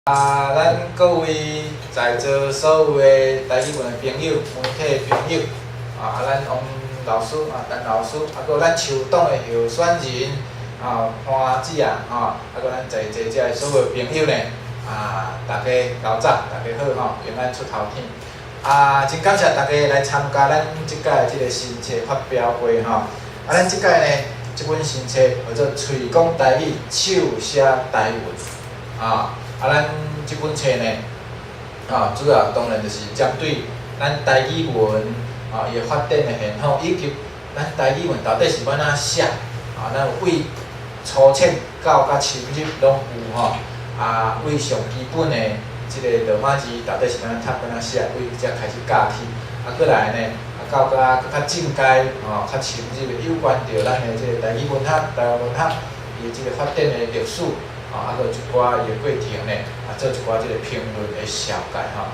啊，咱各位在座所有的台語文的朋友、媒體的朋友，啊，咱王老師啊，陳老師，啊，閣有咱樹黨的候選人啊，潘姊啊，吼，啊，閣咱在座遮的所有朋友呢，啊，大家早，大家好吼，平安出頭天。啊，真感謝大家來參加咱這擺的這个新冊發表會吼。啊，咱這擺呢，這本新冊號做《喙講台語，手寫台文》啊。啊，咱這本冊呢，啊，主要當然就是針對咱台語文啊，伊的發展的現況，以及咱台語文到底是按怎寫，啊，咱有對粗淺到較深入攏有吼，啊，對上基本的這个羅馬字到底是按怎讀、按怎寫，對遮開始教起，啊，閣來呢，啊，到較閣較進階吼，較深入的有關著咱的這个台語文學、台灣文學伊的這个發展的歷史。啊，閣有一寡伊的過程呢，啊，做一寡這个評論的紹介吼。